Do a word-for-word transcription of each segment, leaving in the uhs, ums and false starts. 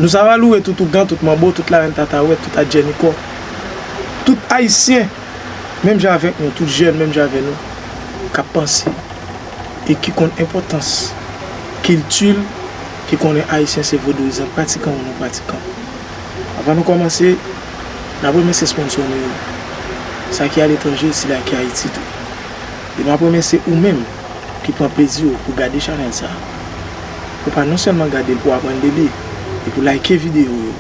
Nou sava louwe tout ougan, tout manbo, tout larèn tatawèt, tout adjènikò, tout ayisyen, menm jan avèk nou, tout jèn, menm jan avèk nou, k ap panse e ki konn enpòtans kilti l, ki konnen ayisyen se vodouyizan, pratikan ou non pratikan. Anvan nou kòmanse, n ap remèsye sponsò nou yo, sa ki aletranje, sila ki Ayiti tou. E n ap remèsye ou menm ki pran plezi w pou gade chanèl sa a. Pou pa non sèlman gade l, pou aprann de li, e pou like videyo yo,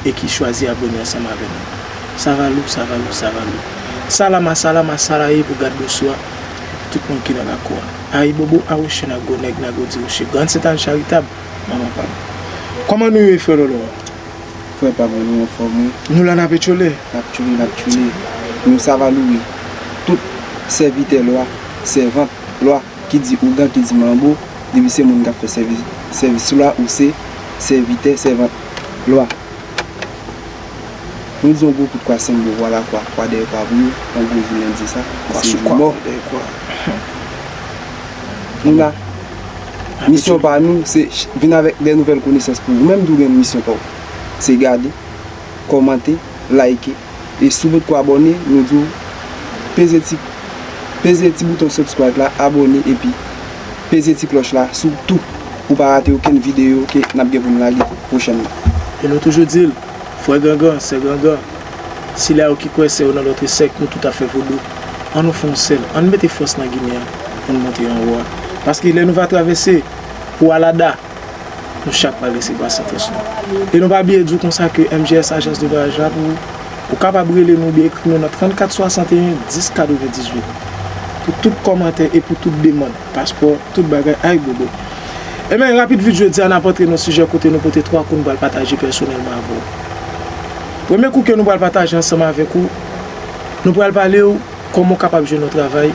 e ki chwazi abòne ansanm avè nou. Savalou, savalou, savalou. Salama, salama, salaye pou gad bonswa, pou tout moun ki nan lakou a. Ayibobo, Awochen, Agwonèg, Nagodi Woche, Grann Sentàn Charitab, manman pa m. Kòman nou ye, frè Lolo? Frè pa m, nou anfòm, wi. Nou la, n ap etchole. N ap tchoule, n ap tchoule. Nou Savalou, wi. Tout sèvitè lwa, sèvant lwa, ki di ougan, ki di manbo, depi se moun k ap fè sèvis, sèvis lwa, ou se sèvitè, sèvant lwa. Nou di yon gwo kout kwa senbo, vwala kwa, kwa dèyè kwa pou yo, yon gwo jou lendi sa, se jou mò. Nou la, misyon pa nou, se ch-, vin avèk de nouvèl konesans pou ou. Menm tou gen misyon pa w. Se gade, kòmante, like, e si w potko abòne, nou di w peze ti, peze ti bouton subscribe la, abòne, epi peze ti klòch la, sitou pou pa rate okenn videyo ke n ap gen pou n lage pwochènman. E nou toujou di l, frè gangan, sè gangan, sila yo ki kwè sè yo nan lòt sèk, nou tout ap fè vodou. An nou fè yon sèl, an n mete fòs nan Ginen an pou n monte anwo a. Paske lè nou va travèse pou Alada, nou chak pral resevwa santans nou. E nou pa bliye di w konsa ke M G S Ajans de Vwayaj la pou ou kapab rele nou oubyen ekri nou nan trannkat swasanteyen dis katrevendizuit. Pou tout kòmantè e pou tout demann, paspò, tout bagay, ayibobo. Ebyen, rapid vit jodi a, n ap antre nan sijè kote nou pote twa kou nou pral pataje pèsonèlman avè w. Premye kou ke nou pral pataje ansanm avèk ou, nou pral pale w kòman w kapab jwenn yon travay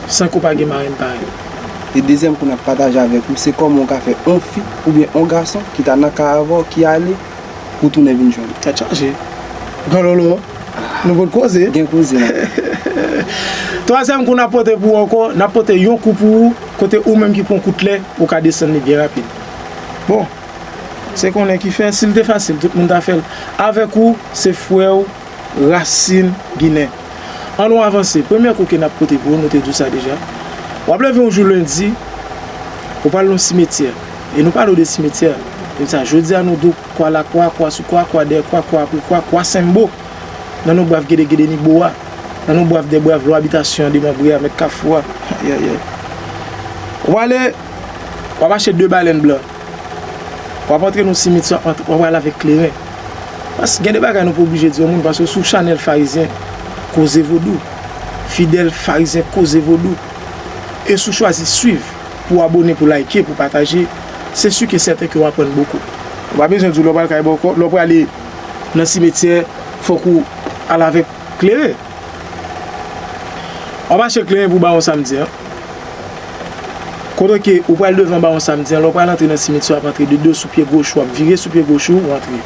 san ke w pa gen marenn parenn. E dezyèm kou n ap pataje avèk ou, se kòman w ka fè yon fi oubyen yon gason ki ta nan kay avè w, ki ale, pou w tounen vin jwenn. Tèt chaje. Gran Lolo, nou pot koze. Gen koze, non. Twazyèm kou n ap pote pou ou ankò, n ap pote yon kou pou ou, kote ou menm ki pran kout lè, ou ka desann li byen rapid. Bon, se konnen ki fè, si l te fasil, tout moun ta fè l. Avèk ou, se frè w, Rasin Ginen. An nou avanse. Premye kou ke n ap pote pou ou, nou te di w sa deja. W ap leve yon jou lendi, ou pral nan yon simetyè. E nou pale w de simetyè. E sa, jodi a, nou di w kwa lakwa, kwa sou kwa, kwa dèyè kwa, kwa apre kwa, kwa senbo. Nan nou bwav gedegede ni bo a. Nan nou bwav dèbwav lwa abitasyon an, demanbre a, mèt kafou a. Ayayay. W ale, w ap achte de balèn blan. W ap antre nan simetyè, w ap antre, w ap pral avèk kleren. Paske gen de bagay nou pa oblije di yon moun, paske sou chanèl Farizyen Koze Vodou, fidèl Farizyen Koze Vodou, e si w chwazi swiv, pou w abòne, pou like, pou pataje, se si ke sèten ke w aprann bokou. Ou pa bezwen di w lè w pral kay bòkò, lè w prale nan simetyè, fòk ou al avèk kleren. W ap achte kleren pou Bawon Samdi an. Kote ke ou pral devan Bawon Samdi an, lè w pral antre nan simetyè, w ap antre de do sou pye goch ou, w ap vire sou pye goch ou, w antre.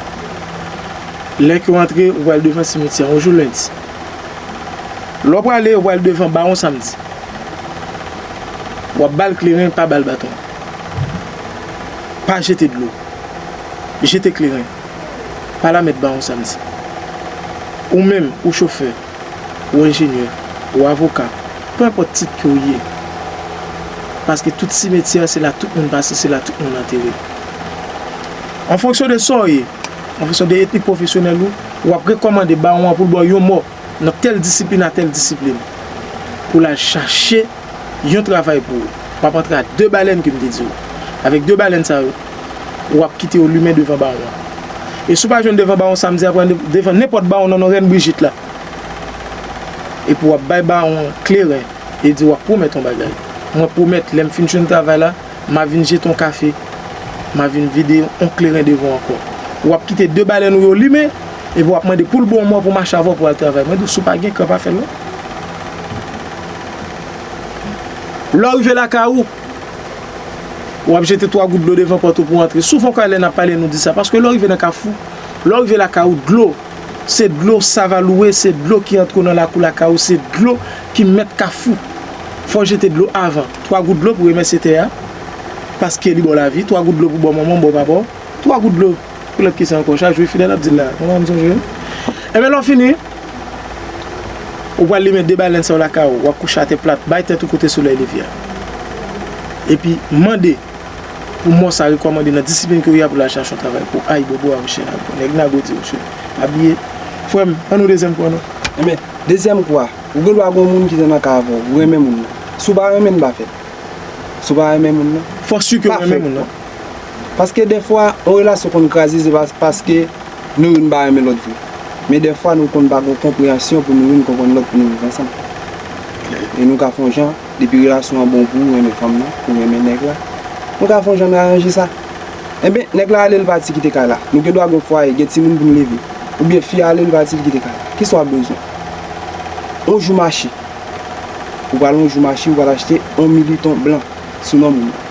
Lè ke w antre, ou pral devan simetyè, yon jou lendi. Lè w prale, ou pral devan Bawon Samdi. W ap ba l kleren, pa ba l baton. Pa jete dlo. Jete kleren. Pa lamèt Bawon Samdi. Ou menm, ou chofè, ou enjenyè, ou avoka, pe enpòt tit ke w ye. Paske tout simetyè, se la tout moun pase, se la tout moun antere. An fonksyon de sa w ye, an fonksyon de etnik pwofesyonèl ou, w ap rekòmande bawon an pou l ba w yon mò nan tèl disiplin a tèl disiplin, pou l al chache yon travay pou ou. W ap antre ak de balèn ke m te di w. Avèk de balèn sa yo, w ap kite yo limen devan bawon an. E si w pa jwenn devan Bawon Samdi a, pran de-, devan nenpòt bawon nan non Rèn Brijit la. Epi w ap bay bawon an kleren e di w ap pwomèt yon bagay. Mwen pwomèt, lè m fin jwenn travay la, m a vin jete yon kafe, m a vin vide yon kleren devan w ankò. W ap kite de balèn ou yo limen, epi w ap mande pou l ba w mò pou mache avè w pou al travay. Mwen di w, si w pa gen kran, pa fè l non. Lè w rive lakay ou, w ap jete twa gout dlo devan pòt ou pou w antre. Souvan, kwa lè n ap pale, nou di sa, paske lè w rive nan kafou, lè w rive lakay ou, dlo, se dlo Savalouwe, se dlo ki antre w nan lakou lakay ou, se dlo ki mèt kafou. Fò w jete dlo avan. Twa gout dlo pou remèsye tè a, paske li ba w lavi. Twa gout dlo pou ba w manman w, ba w papa w. Twa gout dlo. Pou lòt ki sa ankò? Chak jou, fidèl ap di l la. Ou konprann sa m sonje? Enben, lè w fini, ou pral limen de balèn sa yo lakay ou. W ap kouche atè plat, bay tèt ou kote solèy leve a. Epi, mande pou mò sa rekòmande nan disiplin ke w ye a pou l al chache yon travay pou w. Ayibobo a, monchè, nago. Nèg nago di, monchè. Abiye. Frè m, ban nou dezyèm kou a non. Enben, dezyèm kou a, ou gen dwa gen yon moun ki te nan kay avè w, ou renmen moun nan. Si w pa renmen l, pa fè l. Si w pa renmen moun nan, fò si ke w renmen moun nan. Paske dèfwa, yon relasyon konn kraze, se pa paske nou youn pa renmen lòt vre. Men dèfwa, nou konn pa gen konpreyansyon pou nou youn konprann lòt pou nou viv ansanm. E nou ka fè yon jan, depi relasyon an bon pou ou renmen fanm nan, ou renmen nèg la, nou ka fè yon jan nou aranje sa. Enben, nèg la ale, l pati kite kay la. Nou gen dwa gen yon fwaye, gen timoun pou nou leve. Oubyen fi a ale, l pati, l kite kay la. Kisa w ap bezwen? Yon jou mache. Ou pral yon jou mache, ou pral achte yon militon blan sou non moun nan.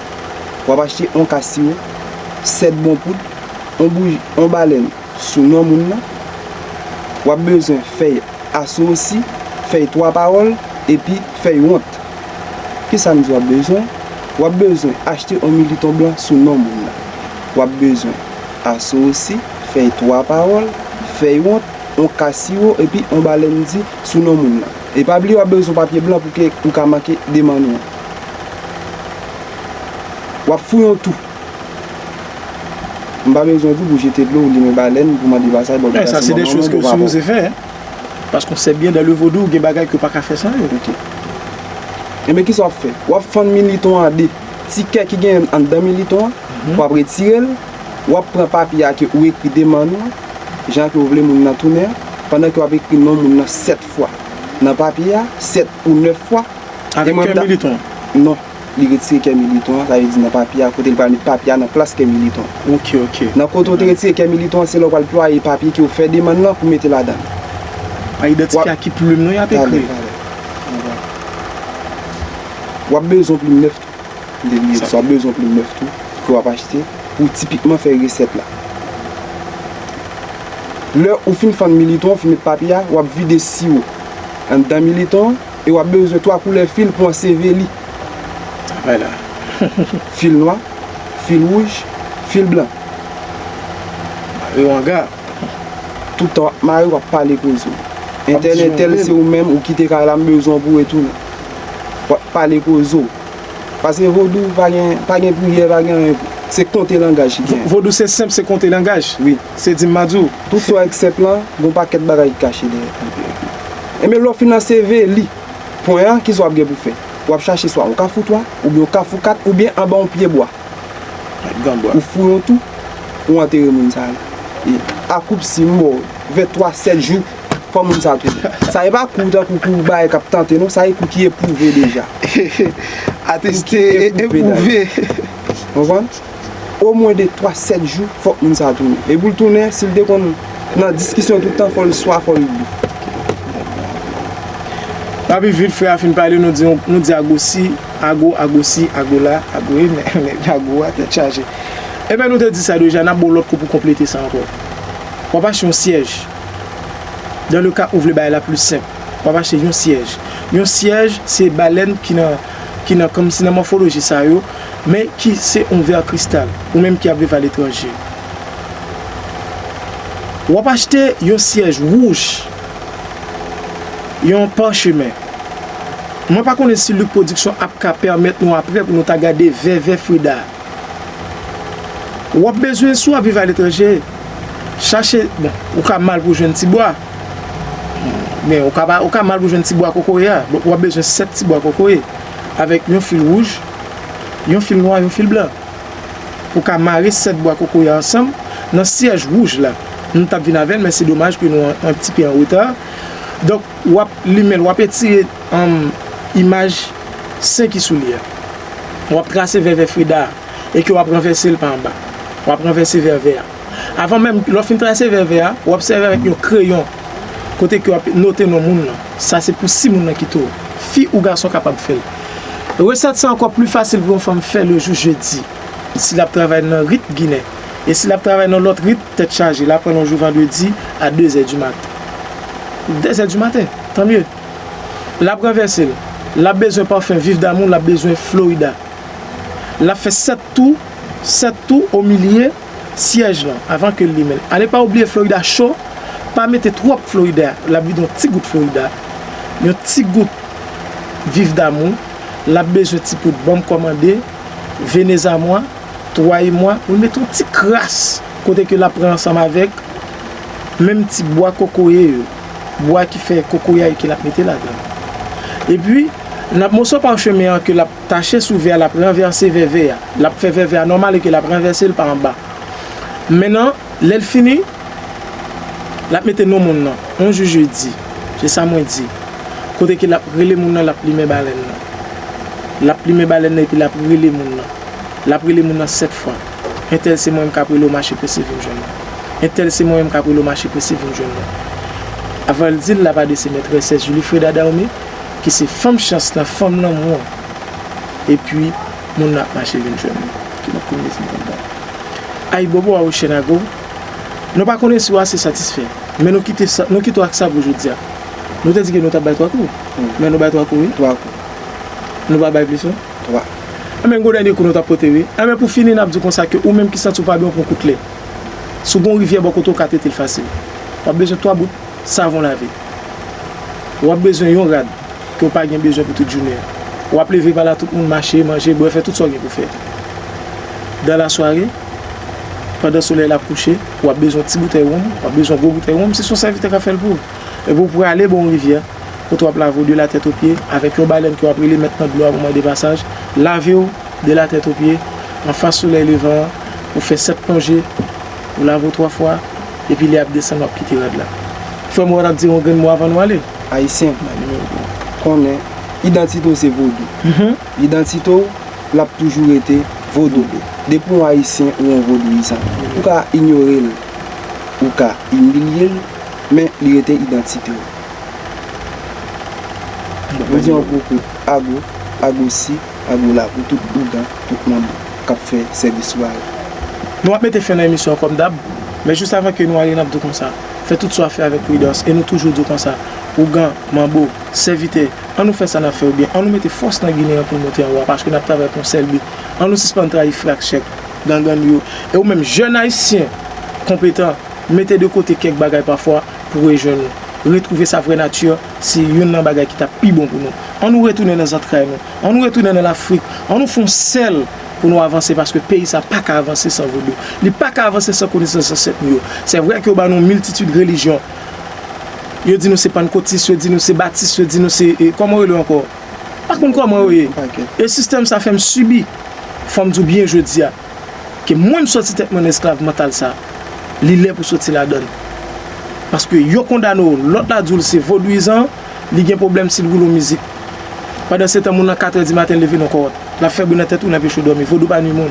W ap achte yon kas siwo, sèt bon poud, yon bouji, yon balèn sou non moun nan. W ap bezwen fèy asosi, fèy twa pawòl, epi fèy wont. Kisa m di w ap bezwen? W ap bezwen achte yon militon blan sou non moun nan. W ap bezwen asosi, fèy twa pawòl, fèy wont, yon kas siwo, epi yon balèn di sou non moun nan. E pa bliye w ap bezwen papye blan pou ke ou ka make demann ou an. W ap fouye yon twou. M pa bezwen di w pou jete dlo, ou limen balèn, pou mande pasaj, ba w... Sa se de choz ke w sipoze fè. Paske w sè byen, dans le vodou, gen bagay ke w pa ka fè san yo. Ok. Enben, kisa w ap fè? W ap fann militon an an de. Ti kè ki genyen anndan militon an, w ap retire l, w ap pran papye a ke ou ekri demann ou an, jan ke w vle moun nan tounen an, pandan ke w ap ekri non moun nan sèt fwa nan papye a, sèt ou nèf fwa. Avèk kè militon an? Non. Li retire kè militon an, sa vle di nan papye a, kote l pral met papye a nan plas kè militon an. Ok, ok. Nan kote w te retire kè militon an, se la w pral plwaye papye ke w fè demann nan pou mete ladan l. A idantifye ak ki plim non y ap ekri. Talè, talè. W ap bezwen plim nèf tou. M te bliye di sa, w ap bezwen plim nèf tou, ke w ap achte pou tipikman fè resèt la. Lè ou fin fann militon an, ou fin met papye a, w ap vide siwo anndan militon an, e w ap bezwen twa koulè fil pou anseveli. Travay la. Fil nwa, fil wouj, fil blan. Mare w anga. Tout tan w ap mare, w ap pale koze w. Entèl, entèl, se ou menm, ou kite kay la, m bezwen w pou retounen. W ap pale koze w. Paske vodou pa gen, pa gen priyè, pa gen anyen. Se konte langaj ki gen. Vodou se senp, se konte langaj. Wi. Se di m ma di w. Tout sa w wè k senp lan, gen yon pakèt bagay ki kache dèyè. Enben, lè w fin anseveli pwen an, kisa w ap gen pou fè? W ap chache swa yon kafou twa, oubyen yon kafou kat, oubyen anba yon pye bwa. Ou fouye yon twou, ou antere moun sa a. E, a koup si m ba w vennntwa, sèt jou, fò moun sa tounen. Sa e pa kou tankou kou bagay k ap tante non, sa e kou ki epwouve deja. Ateste, epwouve. Konprann? Omwen de twa, sèt jou, fòk moun sa tounen. E pou l tounen, si l te konn nan diskisyon tout tan, fò l swa, fò l dou. Papi vit, frè a fin pale, nou di, nou di agosi, ago, agosi, agola, agoye, men, men, ago a, tèt chaje. Enben, nou te di sa deja, n ap ba w lòt kou pou konplete sa ankò. W ap achte yon syèj. Dans le cas ou vle bagay la pli senp, w ap achte yon syèj. Yon syèj, se balèn ki nan, ki nan, kòmsi nan mòfoloji sa yo, men ki se yon vè kristal, ou menm ki ap viv aletranje. W ap achte yon syèj wouj, yon pachemen. Mwen pa konnen si Luc Production ap ka pèmèt nou aprè pou nou ta gade vèvè Freda. W ap bezwen, si w ap viv aletranje, chache, bon, ou ka mal pou jwenn ti bwa. Men, ou ka pa, ou ka mal pou jwenn ti bwa kokoye a. Bon, w ap bezwen sèt ti bwa kokoye avèk yon fil wouj, yon fil nwa, yon fil blan. Ou ka mare sèt bwa kokoye ansanm nan syèj wouj la. Nou t ap vin avè l, men se domaj ke nou an, an ti pe an reta. Donk, w ap limen l, w ap etire, um, imaj sen ki sou li a. W ap trase vèvè Freda a, e ke w ap ranvèse l pa anba. W ap ranvèse vèvè a. Avan menm, lè w fin trase vèvè a, w ap sèvi avèk yon kreyon, kote ke w ap note non moun nan. Sa se pou si moun nan kite w. Fi ou gason kapab fè l. Resèt sa ankò pli fasil pou yon fanm fè le jou jedi. Si l ap travay nan rit ginen. E si l ap travay nan lòt rit, tèt chaje, l ap pran l yon jou vandredi a de zè di maten. De zè di maten, tan mye. L ap ranvèse l. L ap bezwen pafen Vive d'amour, l ap bezwen Florida. L ap fè sèt tou, sèt tou o milye, syèj lan, avan ke l limen l. A ne pa oubliye Florida cho, pa mete twòp Florida, l ap vide yon ti gout Florida, yon ti gout Vive d'amour, l ap bezwen ti poud Bon Kòmande, Venez à moi, Toi et moi, pou l mete yon ti kras kote ke l ap pran ansanm avèk menm ti bwa kokoye yo, bwa ki fè kokoyay ke l ap mete ladan l. Epi, n ap moso pachemen an ke l ap tache sou vè a, l ap ranvèse vè vè a, l ap fè vè vè a nòmal e ke l ap ranvèse l pa anba. Mentnan, lè l fini, l ap mete non moun nan, yon jou jedi, se sa mwen di, kote ke l ap rele moun nan, l ap limen balèn nan. L ap limen balèn nan epi l ap rele moun nan. L ap rele moun nan sèt fwa. Entèl se mwen menm k ap rele w, mache prese vin jwenn mwen. Entèl se mwen menm k ap rele w, mache prese vin jwenn mwen. Avan l di l, l ap adrese mètrès Julifreda Dahomey, ki se fanm chans lan, fanm lanmou an. Epi, moun nan ap mache vin jwenn mwen. Ki n ap kominye di m konn ba. Ayibobo a Oceanago, nou pa konnen si w ase satisfè, men nou kite sa, nou kite w ak sa pou jodi a. Nou te di ke nou t ap bay twa kou, men nou bay twa kou, wi. Twa kou. Nou pa bay plis, non? Twa. Enben, gon dènye kou nou t ap pote, wi. Enben, pou fini, n ap di w konsa ke ou menm ki santi w pa byen, w pran kout lè. Si w gon rivyè bò kote w, w ka trete l fasil. W ap bezwen twa bout savon lave. W ap bezwen yon rad ke w pa gen bezwen pou tout jounen an. W ap leve pa la tout moun, mache, manje, bwè, fè tout sa w gen pou fè. Dan lasware, pandan solèy la ap kouche, w ap bezwen yon ti boutèy wonm, w ap bezwen yon gwo boutèy wonm, si se yon sèvitè k ap fè l pou ou. Epi w prale bò yon rivyè, kote w ap lave w de la tèt o pye, avèk yon balèn ke w ap rele mèt nan dlo a pou mande pasaj, lave w de la tèt o pye, anfas solèy levan an, ou fè sèt plonje, ou lave w twa fwa, epi lè y ap desann, w ap kite rad la. Frè m, ou t ap di yon grenn mo avan nou ale? Ayisyen, konnen, idantite w se vodou. Mhm. Idantite w, l ap toujou rete vodou. Depi w Ayisyen, ou yon vodouyizan. Ou ka inyore l, ou ka imilye l, men li rete idantite w. Bon, nou di yon gwo kou ago, agosi, ago la pou tout ougan, tout manbo k ap fè sèvis sou la. Nou ap mete fen nan emisyon an kòm dab, men jis avan ke nou ale, n ap di w konsa, fè tout sa w ap fè avèk pridans, e nou toujou di w konsa, ougan, manbo, sèvitè, ann nou fè sa n ap fè yo byen, ann nou mete fòs nan Ginen an pou l monte anwo a, paske n ap travay pou yon sèl bi. Ann nou sispann trayi frak chèk, gangann yo. E ou menm, jèn ayisyen konpetan, mete de kote kèk bagay pafwa pou rejwenn nou. Retwouve sa vrè nati, se youn nan bagay ki t ap pi bon pou nou. Ann nou retounen nan zantray nou. Ann nou retounen nan Lafrik. Ann nou fè yon sèl pou nou avanse, paske peyi sa pa ka avanse san vodou. Li pa ka avanse san konesans zansèt nou yo. Se vrè ke yo ba nou yon miltitid relijyon. Yo di nou se pannkotis, yo di nou se batis, yo di nou se, e, kòman yo rele yo ankò? Pa konn kòman yo ye. E sistèm sa fè m sibi. Fò m di w byen jodi a, ke mwen m sòti tèt mwen nan esklav mantal sa, li lè pou soti ladan l. Paske yo kondane w, lòt la di w l se vodouyizan, li gen pwoblèm si l woule w mizik. Pandan se tan, moun nan katrè di maten, l leve nan kòwòt. L ap fè bri nan tèt ou, l anpeche w dòmi. Vodou pa nwi moun.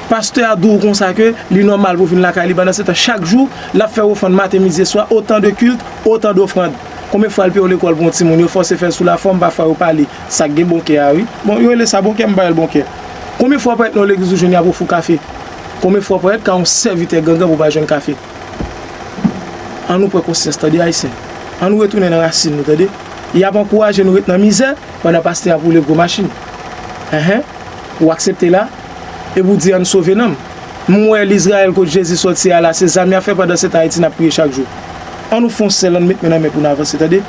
Pastè a di w konsa ke li nòmal pou w vin lakay li, pandan se tan, chak jou, l ap fè w ofrann maten, midi e swa, autant de culte, autant d'offrandes. Konbyen fwa l peye w lekòl pou yon timoun, yo fòse fè l sou lafòm, pafwa yo pale, sa k gen bon kè a, wi. Bon, yo rele sa bon kè, m pa rele l bon kè. Konbyen fwa w parèt nan yon legliz ou jwenn y ap ofri w kafe? Konbyen fwa w parèt ka yon sèvitè gangan pou w pa jwenn kafe? Ann nou pran konsyans, tande, Ayisyen. Ann nou retounen nan rasin nou, tande. Y ap ankouraje nou ret nan mizè, pandan pastè ap woule gwo machin. Enhen. Ou aksepte la? Epi w di, ann sove nanm. M wè Lizrayèl kot Jezi sòti a la, se zam y ap fè, pandan se tan Ayiti n ap kriye chak jou. Ann nou fè yon sèl, ann met men nan men pou n avanse, tande?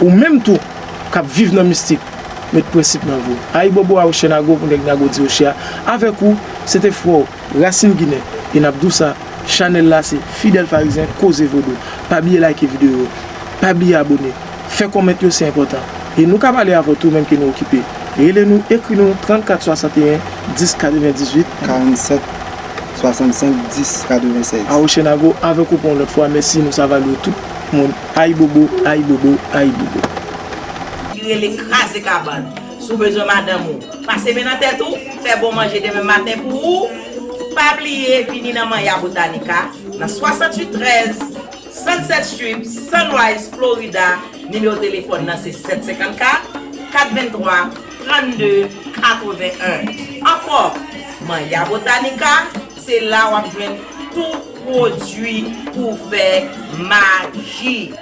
Ou menm tou, k ap viv nan mistik, met prensip nan vi w. Ayibobo a Oceanago pou nèg Nago di Oche a. Avèk ou, se te frè w, Rasin Ginen, e n ap di w sa, chanèl la se Fidèl Farizyen Koze Vodou. Pa bliye like videyo yo. Pa bliye abone. Fè kòmantè yo, se enpòtan. E nou ka pale avè w tou, menm ke nou okipe. Rele nou, ekri nou, trannkat swasanteyen dis katrevendizuit. Karannsèt swasannsenk dis katrevensèz. A Oceanago avèk ou pou yon lòt fwa. Mèsi, nou sa va lwe tout moun. Ayibobo, ayibobo, ayibobo. Ki rele kraze kabann. Si w bezwen madanm ou, pase men nan tèt ou, fè bon manje demen maten pou ou. Pa bliye vini nan Manya Botanica, nan swasanntuit trèz Sunset Strip, Sunrise, Florida. Nimewo telefòn nan se sèt senkannkat, kat venntwa, trannde, katreven en. Ankò, Manya Botanica, se la w ap jwenn tout pwodui pou fè maji.